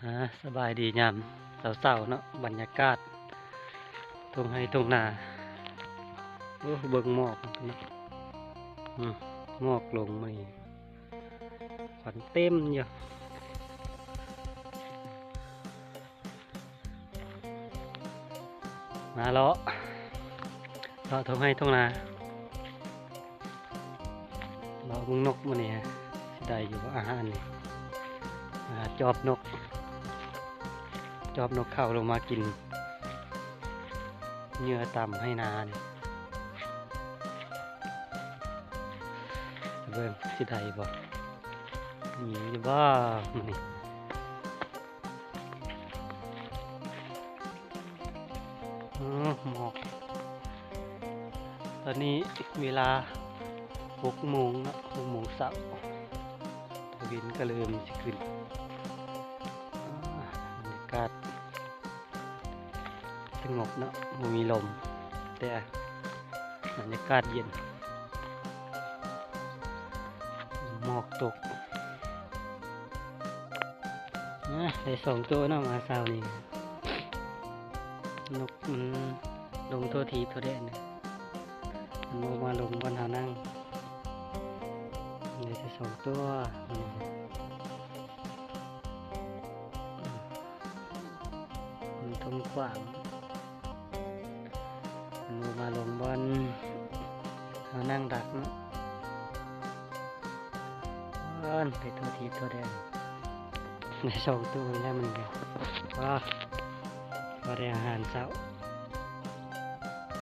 ອ່າ ສະບາຍດີຍາມເຊົ້າໆເນາະ ບັນຍາກາດທົ່ງໄຮ່ທົ່ງນາ. ໂອ້ ເບິ່ງໝອກເນາະ ອືມ ໝອກລົງມື້ນີ້ ຄວັນເຕັມຢູ່. ມາເລາະ ເລາະທົ່ງໄຮ່ທົ່ງນາ ເລາະເບິ່ງນົກມື້ນີ້ ຊິໄດ້ຢູ່ບໍ່ອາຫານນີ້. ອ່າ ຈອບນົກ ຈອບນົກເຂົ້າລົງມາກິນເຫຍື່ອຕາມໄຮ່ນານີ້ ເບິ່ງຊິໄດ້ບໍ່ ມີຢູ່ບໍ່ມື້ນີ້. ເອີ ໝອກ ຕອນນີ້ເວລາຫົກໂມງເນາະ ຫົກໂມງເຊົ້າ ຕາເວັນກໍເລີ່ມຊິຂຶ້ນ. ອ່າ ບັນຍາກາດສະຫງົບເນາະ ບໍ່ມີລົມ ແຕ່ບັນຍາກາດເຢັນ ໝອກຕົກ. ນະ ໄດ້ສອງໂຕເນາະ ມາເຊົ້ານີ້ ນົກມັນລົງທົ່ວທີບທົ່ວແດນ ມັນບໍ່ມາລົງບ່ອນເຮົານັ່ງ ໄດ້ແຕ່ສອງໂຕ. ມັນທົ່ງຂວາງ ມັນບໍ່ມາລົງບ່ອນເຮົານັ່ງດັກເນາະ. ເອີ້ນໄປທົ່ວທີບທົ່ວແດນ ໄດ້ສອງໂຕແລ້ວມັນກໍ ພໍ ພໍໄດ້ອາຫານເຊົ້າ.